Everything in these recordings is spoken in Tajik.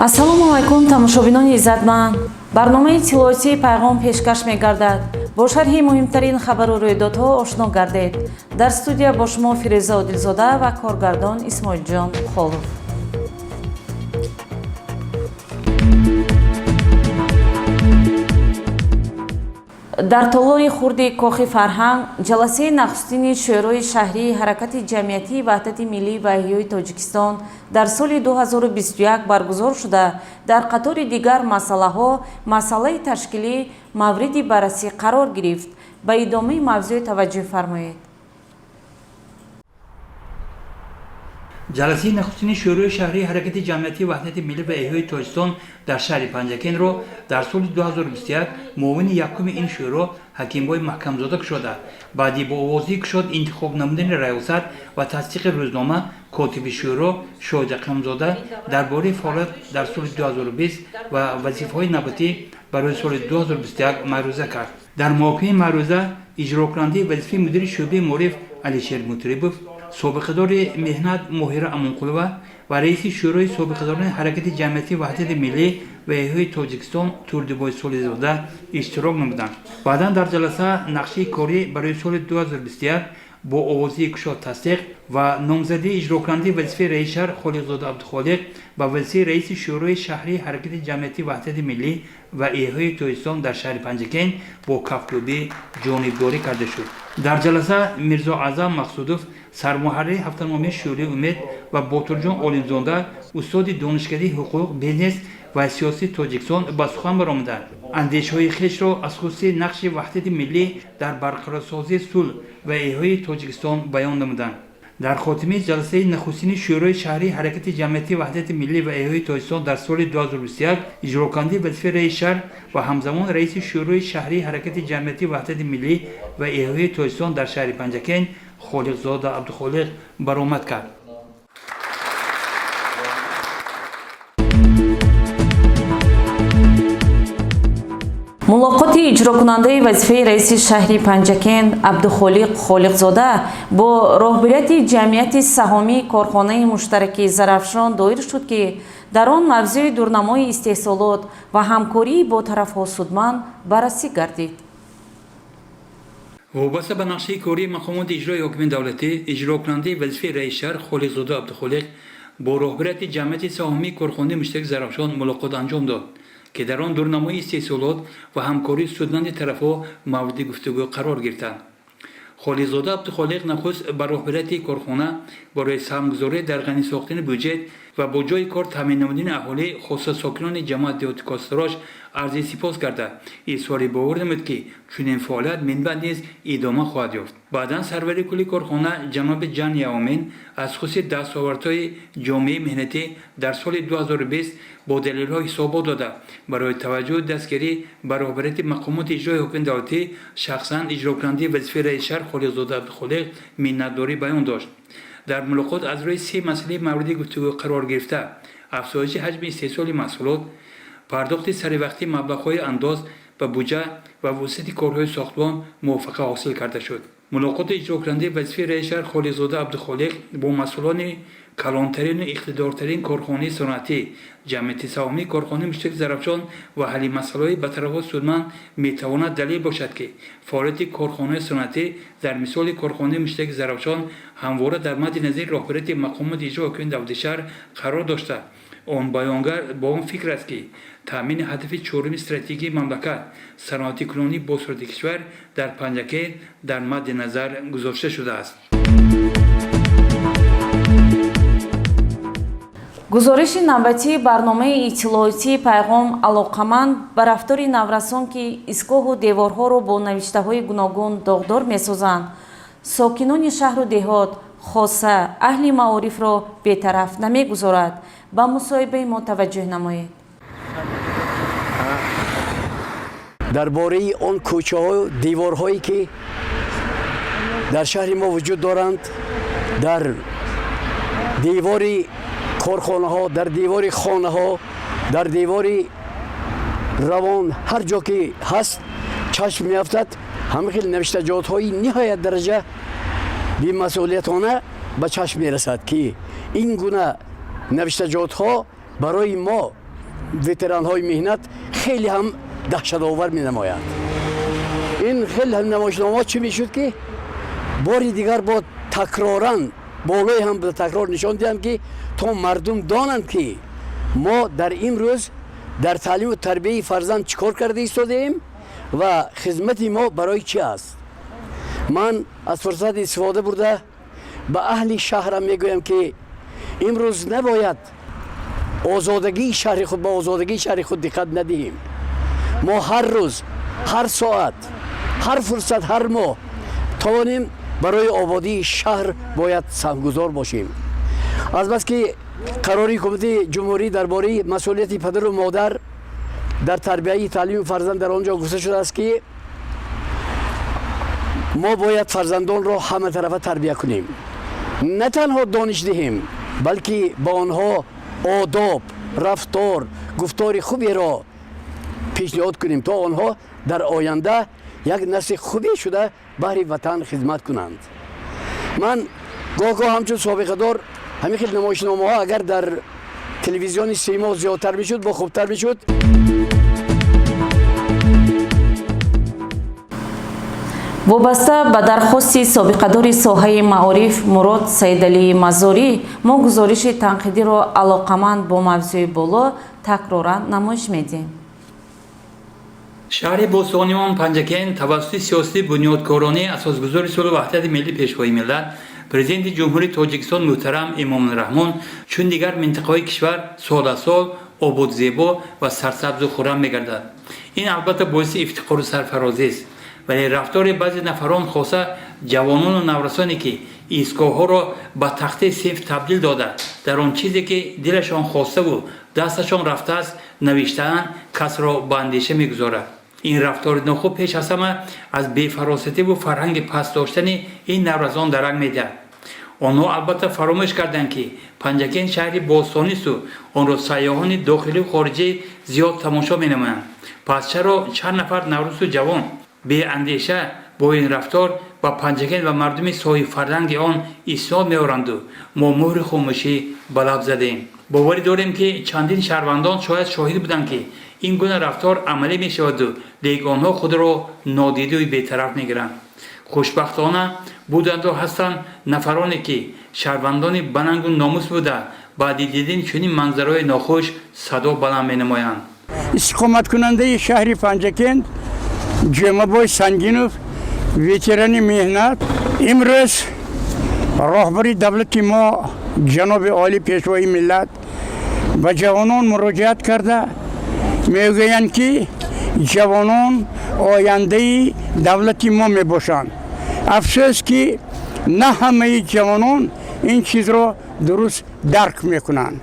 Ассалому алайкум, тамошобинони иззатманд. Барномаи иттилоотии «Пайғом» пешкаш мегардад. Бо шарҳи муҳимтарин хабару рӯйдодҳо ошно гардед. Дар студия бо шумо Фирӯза Одилзода ва коргардон Исмоилҷон Холов. Дар толори хурди Кохи фарҳанг ҷаласаи нахустини Шӯрои шаҳрии ҳаракати ҷамъиятии Ваҳдати миллӣ ва эҳёи Тоҷикистон дар соли 2021 баргузор шуда, дар қатори дигар масъалаҳо масъалаи ташкилӣ мавриди баррасӣ қарор гирифт. Ба идомаи мавзӯъ таваҷҷӯҳ фармоед. Ҷаласаи нахустини Шӯрои шаҳрии ҳаракати ҷамъиятии Ваҳдати миллӣ ва эҳёи Тоҷикистон дар шаҳри Панҷакентро дар соли 2021 муовини якуми ин шӯро Ҳакимбой Маҳкамзода кушода, баъди бо овозии кушод интихоб намудани раёсат ва тасдиқи рӯзнома, котиби шӯро Шоҳида дар бораи фаъолият дар соли 2020 ва вазифаҳои навбатӣ барои соли 2021 маъруза кард. Дар муҳокимаи маъруза иҷрокунандаи вазифаи мудири шӯъбаи маориф Алишер Мутрибов, собиқадори меҳнат Моҳира Амонқулова ва раиси Шӯрои собиқадорони ҳаракати ҷамъиятии Ваҳдати миллӣ ва эҳёи Тоҷикистон Турдибой Солизода иштирок намуданд. Баъдан дар ҷаласа нақшаи корӣ барои соли 2021 бо овозии кушод тасдиқ ва номзадии иҷрокунандаи вазифаи раиси шаҳр Холиқзода Абдухолиқ ба вазифаи раиси Шӯрои шаҳрии ҳаракати ҷамъиятии Ваҳдати миллӣ ва эҳёи Тоҷикистон дар шаҳри Панҷакент бо кафкӯбӣ ҷонибдорӣ карда шуд. Дар ҷаласа Мирзо Аъзам Мақсудов, сармуҳаррири ҳафтаномаи Шӯрои умед, ва Ботурҷон Олимзода, устоди донишкадаи ҳуқуқ, бизнес ва сиёсии Тоҷикистон, ба сухан баромаданд. Андешаҳои хешро аз хусуси нақши Ваҳдати миллӣ дар барқарорсозии сулҳ ва эҳёи Тоҷикистон баён намуданд. Дар хотимаи ҷаласаи нахустини Шӯрои шаҳрии ҳаракати ҷамъиятии Ваҳдати миллӣ ва эҳёи Тоҷикистон дар соли 2021 иҷрокунандаи вазифаи раиси шаҳр ва ҳамзамон раиси Шӯрои шаҳрии ҳаракати ҷамъиятии Ваҳдати миллӣ ва эҳёи Тоҷикистон дар шаҳри Панҷакент Холиқзода Абдухолиқ баромад кард. Мулоқоти иҷрокунандаи вазифаи раиси шаҳри Панҷакент Абдухолиқ Холиқзода бо роҳбарияти ҷамъияти саҳомии корхонаи муштараки «Зарафшон» доир шуд, ки дар он мавзӯи дурнамои истеҳсолот ва ҳамкории бо тарафҳо судманд баррасӣ гардид. Вобаста ба нақшаи кории мақомоти иҷрои ҳокимияти давлатӣ, иҷрокунандаи вазифаи раиси шаҳр Холиқзода Абдухолиқ бо роҳбарияти ҷамъияти саҳомии корхонаи муштараки «Зарафшон» мулоқот анҷом дод, ки дар он дурнамои истеҳсолот ва ҳамкории судманди тарафҳо мавриди гуфтугӯ қарор гирифтанд. Холиқзода Абдухолиқ нахуст ба роҳбарияти корхона барои саҳмгузорӣ дар ғанӣ сохтани бюҷет ва бо ҷойи кор таъмин намудани аҳолӣ, хоса сокинони ҷамоат деҳоти Кострош, арзи сипос карда, изҳори бовар намуд, ки чунин фаъолият минбаъд низ идома хоҳад ёфт. Баъдан сарвари кулли корхона ҷаноби Ҷан Яомин аз хусуси дастовардҳои ҷомеаи меҳнатӣ дар соли 2020 бо далелҳо ҳисобот дода, барои таваҷҷӯҳу дастгирӣ ба роҳбарияти мақомоти иҷрои ҳокимияти давлатӣ, шахсан иҷрокунандаи вазифаи раиси шаҳр Холиқзода Абдухолиқ миннатдорӣ баён дошт. Дар мулоқот аз рӯи се масъалаи мавриди гуфтугӯ қарор гирифта: афзоиши ҳаҷми истеҳсоли маҳсулот, пардохти саривақтии маблағҳои андоз ба буҷа ва вусъати корҳои сохтмон мувофиқа ҳосил карда шуд. Мулоқоти иҷрокунандаи вазифаи раиси шаҳр Холиқзода Абдухолиқ бо масъулони калонтарину иқтидортарин корхонаи саноатӣ, ҷамъияти саҳомии корхонаи муштараки «Зарафшон» ва ҳалли масъалаҳои ба тарафҳо судманд метавонад далел бошад, ки фаъолияти корхонаи саноатӣ дар мисоли корхонаи муштараки «Зарафшон» ҳамвора дар мадди назари роҳбарияти мақомоти иҷрои ҳокимияти давлати шаҳр қарор дошта, он баёнгар ба он фикр аст, ки таъмини ҳадафи чоруми стратегияи мамлакат, саноатикунонии босуръати кишвар, дар Панҷакент дар мадди назар гузошта шудааст. Гузориши навбатии барномаи иттилоотии «Пайғом» алоқаманд ба рафтори наврасон, ки истгоҳу деворҳоро бо навиштаҳои гуногун доғдор месозанд, сокинони шаҳру деҳот, хоса аҳли маорифро бетараф намегузорад. Ба мусоҳибаи мо таваҷҷӯҳ намоед. Дар бораи он кӯчаҳо, деворҳое ки дар шаҳри мо вуҷуд доранд, дар девори корхонаҳо, дар девори хонаҳо, дар девори равон, ҳар ҷо ки ҳаст чашм меафтад, ҳама хел навиштаҷотҳои ниҳоят дараҷа бемасъулиятона ба чашм мерасад, ки ин гуна навиштаҷотҳо барои мо ветеранҳои меҳнат хеле ҳам даҳшатовар менамояд. Ин хеле намоишномаҳо чӣ мешуд, ки бори дигар бо такроран болои ҳам такрор нишон диҳанд, ки то мардум донанд, ки мо дар имрӯз дар таълиму тарбияи фарзанд чӣ кор карда истодаем ва хизмати мо барои чӣ аст. Ман аз фурсат истифода бурда ба аҳли шаҳрам мегӯям, ки имрӯз набояд озодагии шаҳри худ ба озодагии шаҳри худ диққат надиҳем. Мо ҳар рӯз, ҳар соат, ҳар фурсат, ҳар моҳ тавонем барои ободии шаҳр бояд саҳмгузор бошем. Азбаски қарори ҳукумати ҷумҳурӣ дар бораи масъулияти падару модар дар тарбияи таълими фарзанд дар он ҷо гуфта шудааст, ки мо бояд фарзандонро ҳаматарафа тарбия кунем, на танҳо дониш диҳем, балки ба онҳо одоб, рафтор, гуфтори хуберо пешниҳод кунем, то онҳо дар оянда як насли хубе шуда баҳри ватан хизмат кунанд. Ман гоҳ-гоҳ ҳамчун собиқадор ҳамин хел намоишномаҳо агар дар телевизиони Симо зиёдтар мешуд, бо хубтар мешуд. Вобаста ба дархости собиқадори соҳаи маориф Мурод Саидалии Мазорӣ мо гузориши танқидиро алоқаманд бо мавзӯи боло такроран намоиш медиҳем. Шаҳри бостонии он Панҷакент тавассути сиёсати бунёдкоронаи асосгузори сулҳу ваҳдати миллӣ, Пешвои миллат, Президенти Ҷумҳурии Тоҷикистон муҳтарам Эмомалӣ Раҳмон чун дигар минтақаҳои кишвар сол аз сол ободзебо ва сарсабзу хуррам мегардад. Ин албатта боиси ифтихору сарфарозист, вале рафтори баъзе нафарон, хоса ҷавонону наврасоне, ки истгоҳҳоро ба тахтаи синф табдил дода, дар он чизе ки дилашон хоставу дасташон рафтааст навиштаанд, касро ба андеша мегузорад. Ин рафтори нохуб пеш аз ҳама аз бефаросативу фарҳанги паст доштани ин наврасон дарак медиҳад. Онҳо албатта фаромӯш карданд, ки Панҷакент шаҳри бостонисту онро сайёҳони дохилию хориҷӣ зиёд тамошо менамоянд. Пас чаро чанд нафар наврасу ҷавон беандеша бо ин рафтор ба Панҷакент ва мардуми соҳибфарҳанги он иснод меоранду мо муҳри хомӯшӣ ба лаб задем? Боварӣ дорем, ки чандин шаҳрвандон шояд шоҳид буданд, ки ин гуна рафтор амалӣ мешаваду лек онҳо худро нодиду бетараф мегиранд. Хушбахтона, буданду ҳастанд нафароне, ки шаҳрвандони банангу номус буда, баъди дидани чунин манзараҳои нохуш садо баланд менамоянд. Истиқоматкунандаи шаҳри Панҷакент Ҷемабой Сангинов, ветерани меҳнат. Имрӯз роҳбари давлати мо, ҷаноби олӣ, Пешвои миллат ба ҷавонон муроҷиат карда мегӯянд, ки ҷавонон ояндаи давлати мо мебошанд. Афсӯс, ки на ҳамаи ҷавонон ин чизро дуруст дарк мекунанд.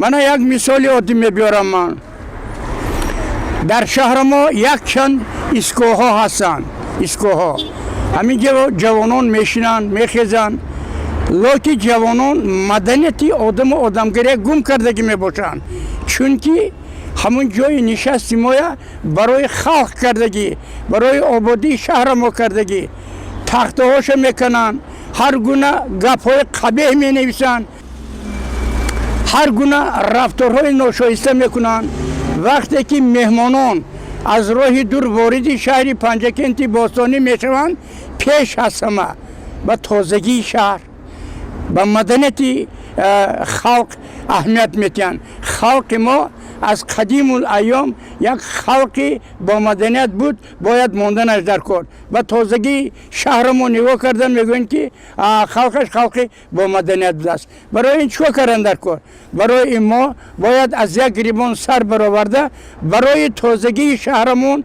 Мана як мисоли оддӣ мебиёрам. Ман дар шаҳри мо якчанд истгоҳҳо ҳастанд. Истгоҳҳо ҳамин ҷавонон мешинанд, мехезанд, лекин ҷавонон маданияти одаму одамгария гум кардагӣ мебошанд, чунки ҳамун ҷои нишасти моя барои халқ кардагӣ, барои ободии шаҳра мо кардагӣ. Тахтаҳоша мекунанд, ҳар гуна гапҳои қабеҳ менависанд, ҳар гуна рафторҳои ношоиста мекунанд. Вақте ки меҳмонон аз роҳи дур вориди шаҳри Панҷакенти бостонӣ мешаванд, пеш аз ҳама ба тозагии шаҳр, ба маданияти халқ аҳамият медиҳанд. Халқи мо аз қадимул айём як халқи бо маданият буд, бояд монданаш дар кор. Ба тозагии шаҳрамо нигоҳ кардан мегӯянд, ки халқаш халқи бо маданият будааст. Барои ин чӣ кор кардан дар кор? Барои ин мо бояд аз як гирибон сар бароварда барои тозагии шаҳрамон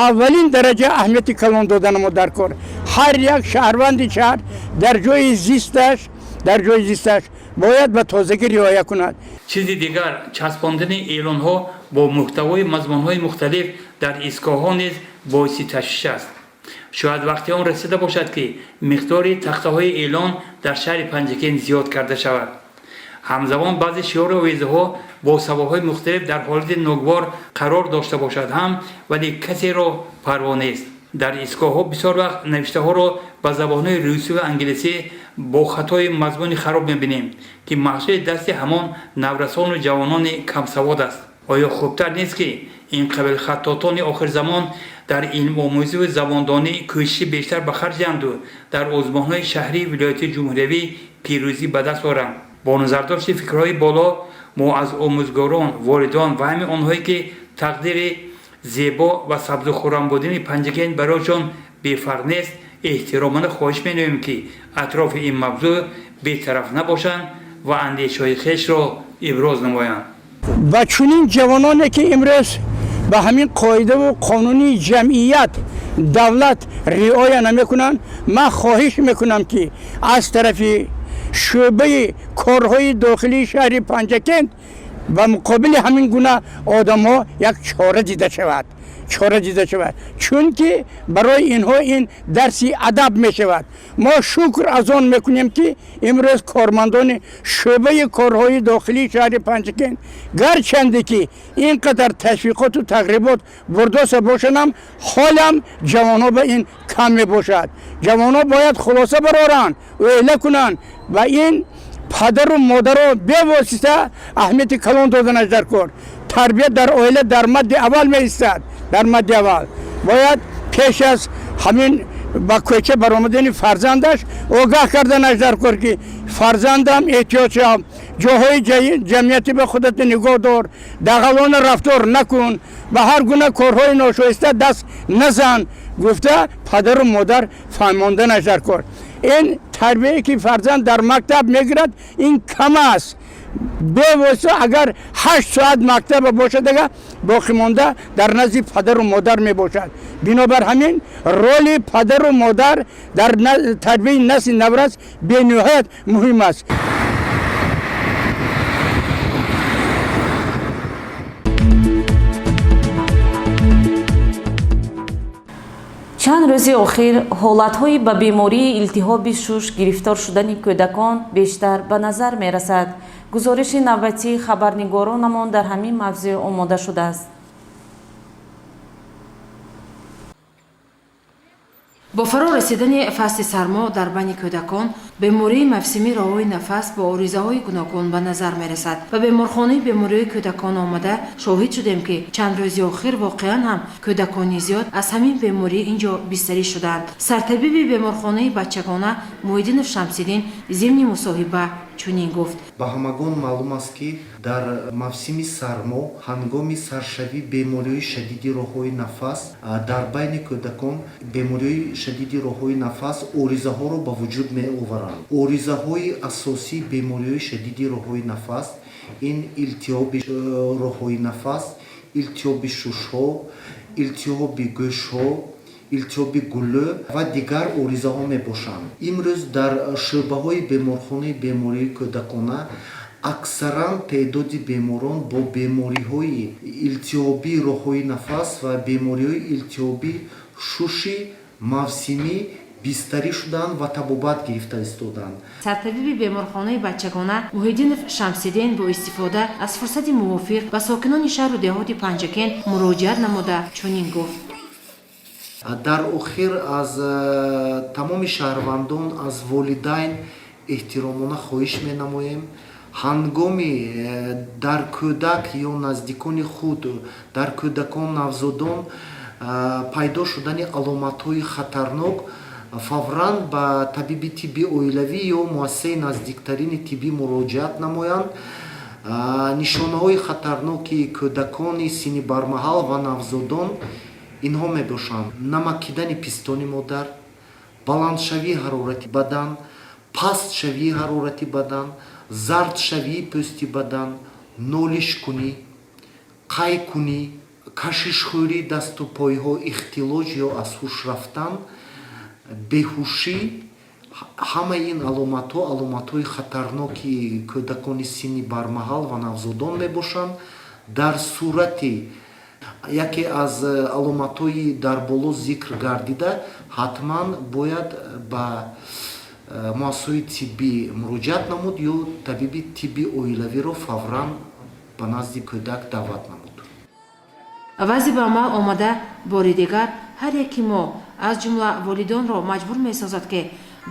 аввалин дараҷа аҳамияти калон доданамо дар кор. Ҳар як шаҳрванди шаҳр дар ҷои зисташ бояд ба тозагӣ риоя кунад. Чизи дигар, часпондани эълонҳо бо муҳтавои мазмунҳои мухталиф дар истгоҳҳо низ боиси ташвиш аст. Шояд вақти он расида бошад, ки миқдори тахтаҳои эълон дар шаҳри Панҷакент зиёд карда шавад. Ҳамзамон баъзе шиору овезаҳо бо сабабҳои мухталиф дар ҳолати ногувор қарор дошта бошад ҳам, вале касеро парво нест. Дар истгоҳҳо бисёр вақт навиштаҳоро ба забонҳои русӣ ва англисӣ Бо хатои мазмуни хароб мебинем, ки маҳсули дасти ҳамон наврасону ҷавонони камсавод аст. Оё хубтар нест, ки ин қабил хаттотони охирзамон дар илмомӯзиву забондонӣ кӯшиши бештар ба харҷ диҳанду дар озмонҳои шаҳрӣ, вилоятию ҷумҳуриявӣ пирӯзӣ ба даст оранд? Бо назардошти фикрҳои боло, мо аз омӯзгорон, волидон ва ҳамин онҳое, ки тақдири зебо ва сабзу хуррам будани Панҷакент барояшон бефарқ нест, эҳтиромона хоҳиш менамоем, ки атрофи ин мавзӯъ бетараф набошанд ва андешаҳои хешро иброз намоянд. Ва чунин ҷавононе, ки имрӯз ба ҳамин қоидаву қонуни ҷамъият, давлат риоя намекунанд, ман хоҳиш мекунам, ки аз тарафи шӯъбаи корҳои дохилии шаҳри Панҷакент ба муқобили ҳамин гуна одамҳо як чора дида шавад, чора дида шавад, чунки барои инҳо ин дарси адаб мешавад. Мо шукр аз он мекунем, ки имрӯз кормандони шӯъбаи корҳои дохилии шаҳри Панҷакент, гарчанде ки ин қадар ташвиқоту тарғибот бурдоса бошанам, ҳолам ҷавонҳо ба ин кам мебошад. Ҷавонҳо бояд хулоса бароранд, оила кунанд ва ин падару модаро бевосита аҳамияти калон доданаш дар кор. Тарбият дар оила дар мадди аввал меистад. Дар мадди аввал бояд пеш аз ҳамин ба кӯча баромадани фарзандаш огаҳ карданаш дар кор, ки фарзандам, эҳтиёт шав, ҷоҳои ҷамъиятӣ ба худат нигоҳ дор, дағалона рафтор накун, ба ҳар гуна корҳои ношоиста даст назан, гуфта падару модар фаҳмонданаш дар кор. Ин тарбияе, ки фарзанд дар мактаб мегирад, ин кам аст. Бевосита агар 8 соат мактаба бошад, ага боқимонда дар назди падару модар мебошад. Бинобар ҳамин роли падару модар дар тарбияи насли наврас бениҳоят муҳим аст. Чанд рӯзи охир ҳолатҳои ба бемории илтиҳоби шуш гирифтор шудани кӯдакон бештар ба назар мерасад. Гузориши навбатии хабарнигоронамон дар ҳамин мавзӯъ омода шудааст. Бо фаро расидани фасли сармо дар байни кӯдакон бемории мавсимии роҳҳои нафас бо оризаҳои гуногун ба назар мерасад. Ба беморхонаи бемориҳои кӯдакон омада шоҳид шудем, ки чанд рӯзи охир воқеан ҳам кӯдакони зиёд аз ҳамин беморӣ ин ҷо бистарӣ шудаанд. Сартабиби беморхонаи бачагона Муҳиддинов Шамсиддин зимни мусоҳиба чунин гуфт: Ба ҳамагон маълум аст, ки дар мавсими сармо, ҳангоми саршавии бемориҳои шадиди роҳҳои нафас дар байни кӯдакон, бемориҳои шадиди роҳҳои нафас оризаҳоро ба вуҷуд меоваранд. Оризаҳои асосии бемориҳои шадиди роҳҳои нафас ин илтиҳоби роҳҳои нафас, илтиҳоби шушҳо, илтиҳоби гӯшҳо, илтиҳоби гулӯ ва дигар оризаҳо мебошанд. Имрӯз дар шӯъбаҳои беморхонаи бемориҳои кӯдакона аксаран теъдоди беморон бо бемориҳои илтиҳобии роҳҳои нафас ва бемориҳои илтиҳобии шуши мавсимӣ бистарӣ шуданд ва табобат гирифта истоданд. Сартабиби беморхонаи бачагона Муҳиддинов Шамсиддин бо истифода аз фурсати мувофиқ ба сокинони шаҳру деҳоти Панҷакент муроҷиат намуда чунин гуфт: Дар охир аз тамоми шаҳрвандон, аз волидайн эҳтиромона хоҳиш менамоем: ҳангоми дар кӯдак ё наздикони худ, дар кӯдакон, навзодон пайдо шудани аломатҳои хатарнок, фавран ба табиби тибби оилавӣ ё муассисаи наздиктарини тиббӣ муроҷиат намоянд. Нишонаҳои хатарноки кӯдакони синни бармаҳал ва навзодон инҳо мебошанд: намакидани пистони модар, баландшавии ҳарорати бадан, пастшавии ҳарорати бадан, зардшавии пӯсти бадан, нолишкунӣ, қайкунӣ, кашишхӯрии дасту пойҳо, ихтилоҷ ё аз ҳуш рафтан, беҳушӣ. Ҳамаи ин аломатҳо аломатҳои хатарноки кӯдакони синни бармаҳал ва навзодон мебошанд. Дар сурати яке аз аломатҳои дар боло зикр гардида, ҳатман бояд ба муассисаҳои тиббӣ муроҷиат намуд ё табиби тибби оилавиро фавран ба назди кӯдак даъват намуд. Вазъи ба амал омада бори дигар ҳар яки мо, аз ҷумла волидонро, маҷбур месозад, ки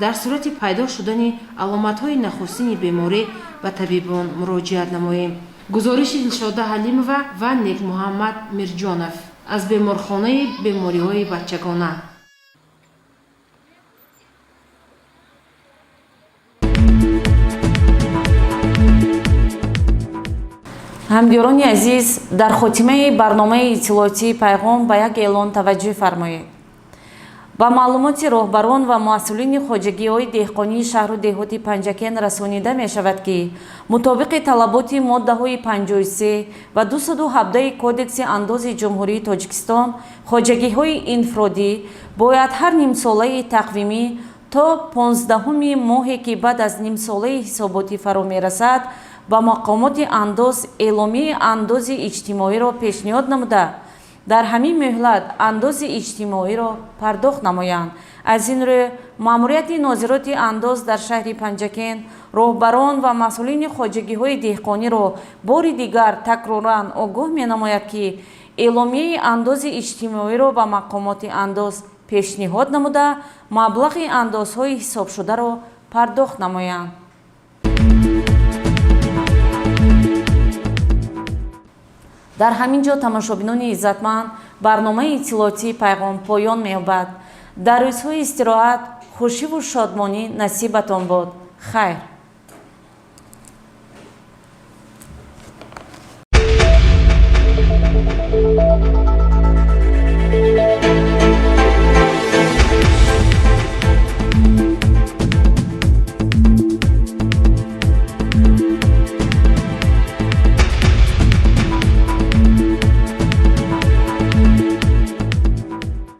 Дар сурати пайдо шудани аломатҳои нахустини беморӣ ба табибон муроҷиат намоем. Гузориши Дилшода Ҳалимова ва Некмуҳаммад Мирҷонов аз беморхонаи бемориҳои бачагона. Ҳамдиёрони азиз, дар хотимаи барномаи иттилоотии «Пайғом» ба як эълон таваҷҷӯҳ фармоед. Ба маълумоти роҳбарон ва масъулини хоҷагиҳои деҳқонии шаҳру деҳоти Панҷакент расонида мешавад, ки мутобиқи талаботи моддаҳои 53 ва 217 Кодекси андози Ҷумҳурии Тоҷикистон хоҷагиҳои инфиродӣ бояд ҳар нимсолаи тақвимӣ то 15-уми моҳе, ки баъд аз нимсолаи ҳисоботӣ фаро мерасад, ба мақомоти андоз эъломияи андози иҷтимоиро пешниҳод намуда, дар ҳамин муҳлат андози иҷтимоиро пардохт намоянд. Аз ин рӯ, маъмурияти нозироти андоз дар шаҳри Панҷакент роҳбарон ва масъулини хоҷагиҳои деҳқониро бори дигар такроран огоҳ менамояд, ки эъломияи андози иҷтимоиро ба мақомоти андоз пешниҳод намуда, маблағи андозҳои ҳисобшударо пардохт намоянд. Дар ҳамин ҷо, тамошобинони иззатманд, барномаи иттилоотии «Пайғом» поён меёбад. Дар рӯзҳои истироҳат хушиву шодмонӣ насибатон бод. Хайр.